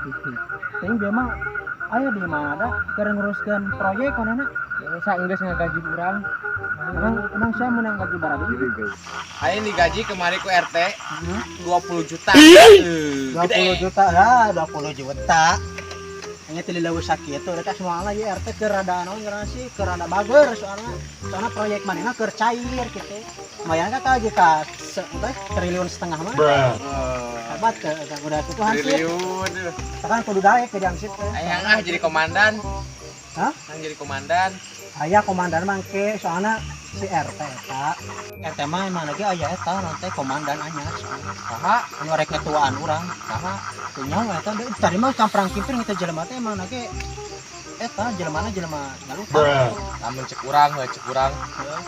Teuing dia mah aya di mana da keur nguruskeun proyek manehna. Biasa geus ngagaji urang. Emang emang saya menang gaji barabi? Aing digaji kemarin ku RT 20 juta. 20 juta lah, 20 juta. Hanya teu leuwih sakitu rek soalna ieu RT keur rada naon ngaranna sih, keur rada bager soalna. Soalna proyek manehna keur cair gitu. Lumayan kan ka ka teh 1,5 triliun mah. Hebat ke udah kitu hansip. Triliun. Kan kudu daek ke hansip teh. Aing ah jadi komandan. Hah? Aing jadi komandan. Aya komandan mangke soalna si RT eta. RT mah emang lagi aya eta nanti komandan anyar. Saha? Anu rek ngetuaan urang. Saha? Teu nyaho eta deui. Tadi mah kamprang kimpir kita jelema teh emang lagi eta jelemana jelema ngalupa. Lamun cek urang heuh cek urang.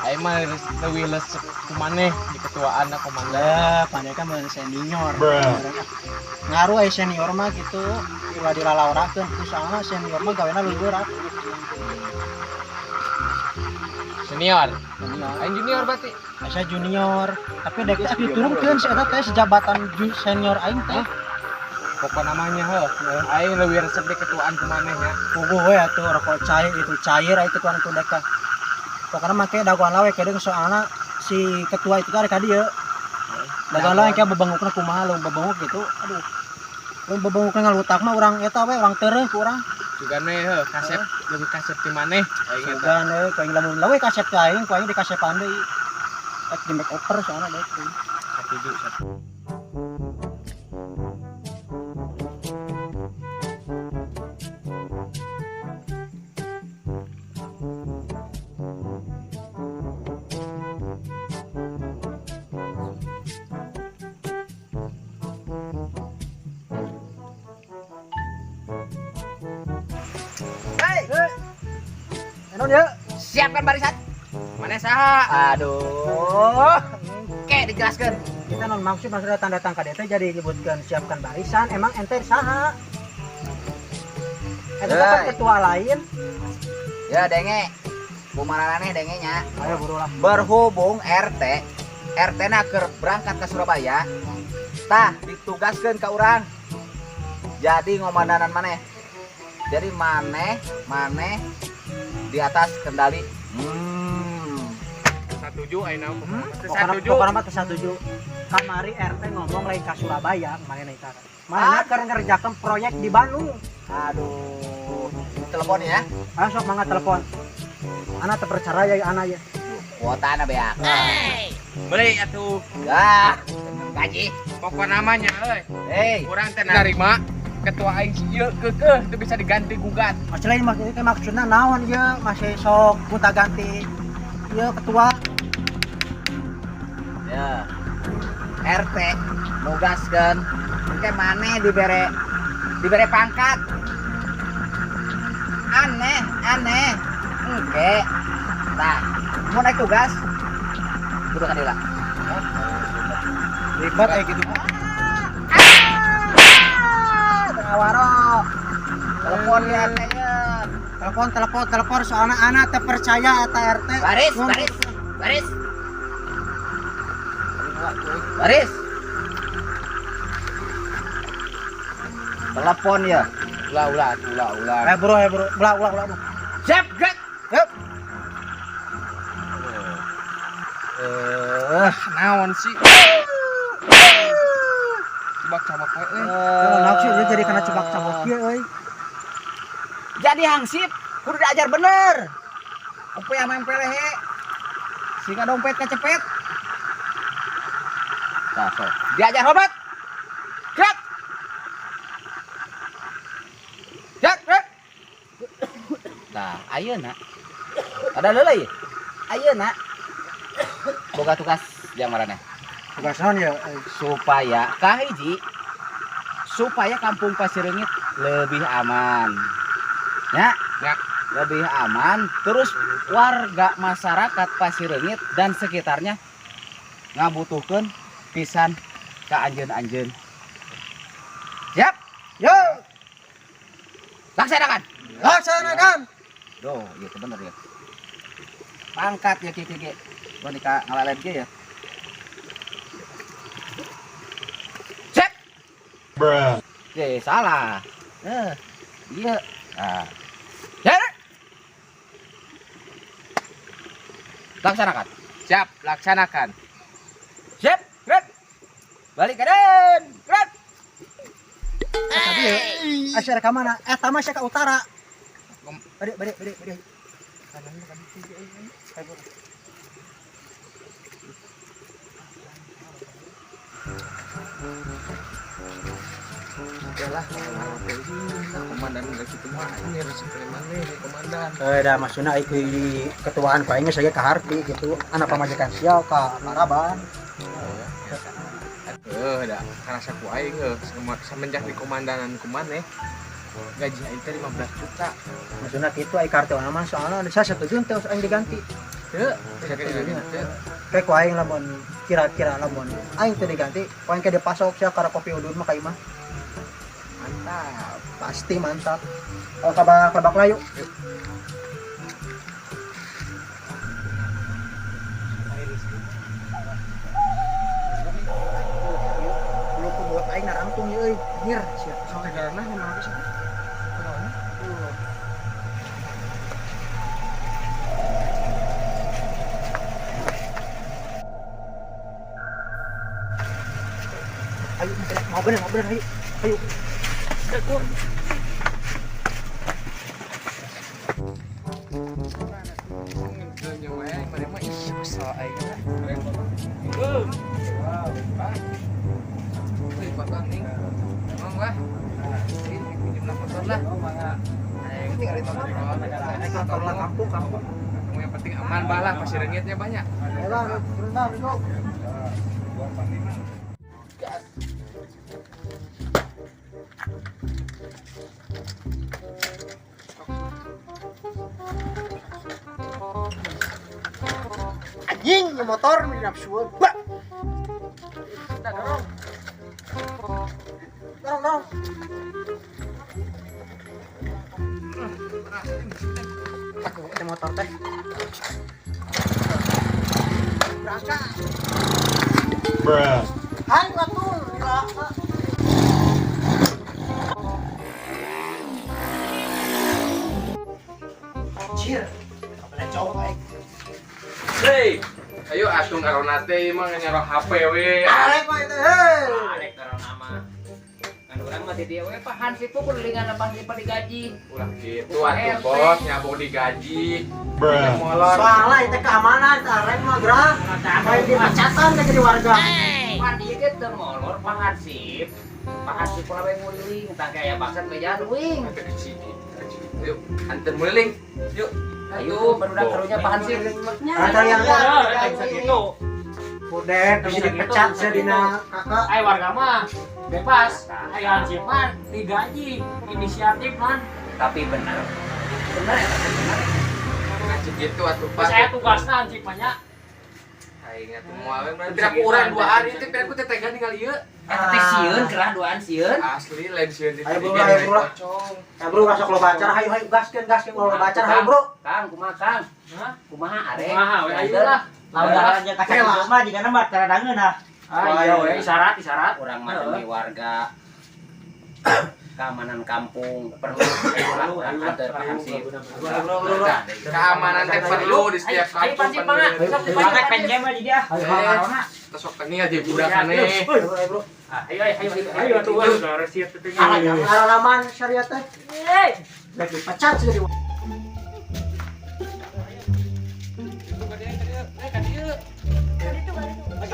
Aing mah leuwih resep ku maneh di ketuaan da komandan. Lah, pandai kan mun senior. Ngaruh aya senior mah gitu. Ulah dilalaorakeun ku soalna senior mah gawena leuwih berat. Senior. Senior. Aing junior berarti. Asa junior, tapi dek teh diturunkeun si eta teh sejabatan senior aing teh. Pokok namanya heuh. Aing leuwih resep di ketuaan ku maneh nya. Puguh we atuh rokok cair itu cair aya ketuaan ku dek teh. Pokokna make dagoan lawe kedeung soalna si ketua itu teh rek ka dieu. Dagoan lawe kayak bebengukna kumaha lu bebenguk gitu. Aduh. Lu bebengukna ngalutak mah urang eta we urang tereuh ku urang. Sugan we heuh kasep leuwih kasep ti maneh aing eta. Sugan we ku aing lamun lawe kasep ka aing ku aing dikasepan deui. Rek di make over soalna dek. Satuju satu. Hei, Enon ya. Siapkan barisan. Maneh saha? Aduh, oke dijelaskan. Kita non maksud maksudnya tanda datang ka dieu teh jadi nyebutkeun siapkan barisan emang ente saha? Eta teh kan Hei. Ketua lain. Ya denge, bumarane denge nya. Ayo buru lah. Berhubung RT, RT na keur berangkat ke Surabaya, tah ditugaskeun ka urang. Jadi ngomandanan maneh. Jadi maneh, maneh di atas kendali. Satuju aing mah. Pokokna Satuju. Pokokna mah teu satuju. Kamari RT ngomong lain ka Surabaya, maneh ka. Manehna keur ngerjakeun proyek di Bandung. Aduh, telepon ya. Ayo sok mangga telepon. Ana teu percaya ya ana ya. Kuota ana beak. Beli atuh. Dah, gaji. Pokok namanya euy. Hei, Urang teh narima ketua aing si ieu keukeuh teu bisa diganti gugat. Maksudnya ini maksudnya teh maksudna naon ieu masih sok gonta ganti ieu ketua. Ya. RT nugaskeun engke maneh dibere dibere pangkat. Aneh, aneh. Engke. Tah, mau naik tugas. Kudu ka dieu lah. Ribet kayak gitu. Ah, tengah waro. Telepon ya RT nya. Telepon telepon telepon soalnya ana teu percaya eta RT. Baris, baris, baris. Baris. Telepon ya. Ulah ulah atuh ulah ulah. Eh bro, eh bro, ulah ulah ulah. Siap, gerak. Yuk. Naon sih? Cebak-cabak we euy. Naon sih jadi kena cebak-cabak ieu euy. Jadi hansip kudu diajar bener. Upaya main pelehe. Sehingga dompet kecepet. Nah, sok. Diajar hormat. Gerak. Gerak, gerak. Nah, ayeuna. Ada leuleuh ieu. Ayeuna. Boga tugas jang maraneh. Tugas naon ya? Supaya kahiji supaya kampung Pasir Reungit lebih aman. Ya, Ya. lebih aman. Terus warga masyarakat Pasir Reungit dan sekitarnya ngabutuhkeun pisan ka anjeun-anjeun. Siap? Yo, Laksanakan. Laksanakan. Duh, iya itu bener ya. Pangkat ya ki ki ki. Gua nikah ngalalen ki ya. Siap. Eh, salah. Heh. Iya. Nah. Ya. Laksanakan. Siap, laksanakan. Siap, gerak. Balik kanan. Gerak. Tadi ya. Asyara ka mana? Eta mah sia ka utara. Bade bade bade bade. Kanan kanan. Ayo. Yalah, komandan udah gitu mah ini resep mana nih komandan. Eh dah maksudna ieu ketuaan ku aing geus ka harti gitu. Anak pamajikan sia ka Maraban. Dah karasa ku aing semenjak di komandanan ku maneh gaji aing teh 15 juta. Maksudna kitu ai kartu mah soalna saya setuju teh aing diganti. Teu, teu. Kayak ku aing lamun kira-kira lamun aing teu diganti, ku aing ke dipasok sia kana kopi udud mah ka imah. Mantap. Pasti mantap. Oh, kabak lebak lah yuk. Lu ku buat aing narangtung ieu euy. Nyir sia. Sampai karena memang bisa. Ayo mau bener ayo. Ayo. Kantor lah kampung kampung. Yang penting aman bah lah, pasti rengitnya banyak. Ayo lah, turun lah, bro. Anjing, ini motor ini nafsu. Bah. Dorong. Dorong, dorong. Aku pakai motor teh. Berangkat. Bruh. Hai, waktu. Gila. Anjir. Kapan cowok aing. Hei, ayo atuh ngarona teh mah nyaro HP we. Arek mah itu, hei. Arek ngarona mah. Kan urang mah di dieu we Pak Hansip kulilingan apa Hansip digaji. Ulah gitu atuh bos, nyabok digaji. Bruh. Molor. Soalnya itu keamanan, itu arek mah gerah. Main di pecatan teh jadi warga. Pan ieu ge teu molor Pak Hansip. Pak Hansip ulah we nguliling, tah aya bangsat bejaan uing. Yuk, anter muliling. Yuk. Ayo barudak karunya Pak Hansip. Antar yang Gitu. Udah bisa dipecat sedina kakak. Ayo warga mah bebas. Ayo Hansip mah digaji, inisiatif man. Tapi bener. Bener ya, bener. Ngacik gitu atuh Pak. Saya tugasna Hansip mah nya. Aing atuh moal we berarti aku urang dua hari teh aku teh tega ningali ieu. Eta teh sieun kerah duaan sieun. Asli lain sieun di. Ayo bro, ayo bro. Ya bro, masuk lo bacar, hayu hayu gaskeun gaskeun lo bacar, hayu bro. Kang, kumaha Kang? Hah? Kumaha arek? Kumaha we ayo lah. Lamun aja kaca mah jigana mah cara dangeun ah. Ah iya we isyarat isyarat urang mah demi warga keamanan kampung perlu perlu antar Pak Hansip. Keamanan teh perlu di setiap kampung. Pakai penjem aja dia. Sok teni aja budak aneh. Ayo bro. Ayo ayo ayo Ayo atuh we siap teh. Aralaman syariat teh. Lagi dipecat jadi. Bagi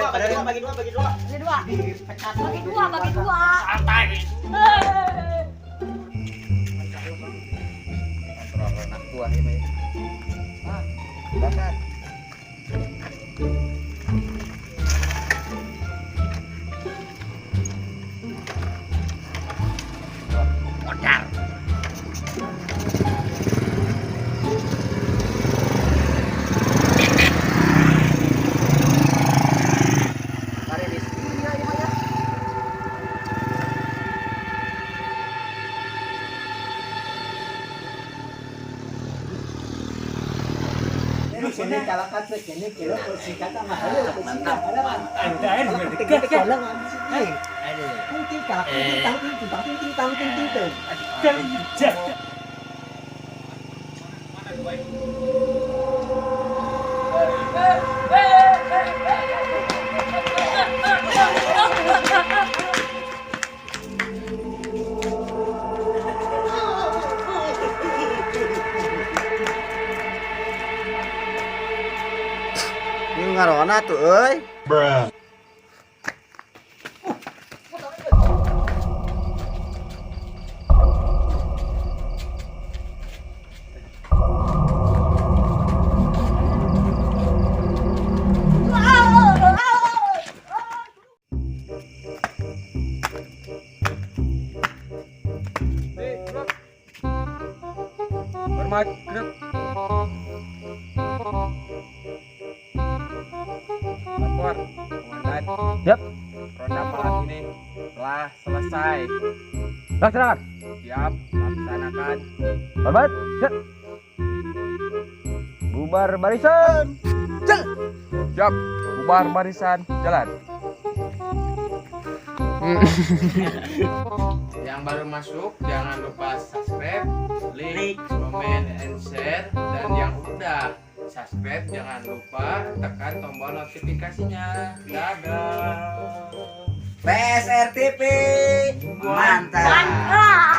dua, bagi dua, bagi dua, bagi dua. Bagi dua. Dipecat. Bagi dua, bagi dua. Santai. Anak buah ini. Ah, bakar. Modar. Sini kalakan sini kira singkatan mah. Mantap. Ting ting tang ting tang ting ting tang ting ting tang ting ting tang. Ini ngarona tuh euy. Bruh. Hormat, gerak. Lapor, komandan. Yap. Ronda malam ini telah selesai. Laksanakan. Siap, laksanakan. Hormat. Gerak. Bubar barisan. Siap, bubar barisan, jalan. Yang baru masuk jangan lupa subscribe, like, comment, and share. Dan yang udah subscribe jangan lupa tekan tombol notifikasinya. Dadah. PSRTV. Mantap. Mantap.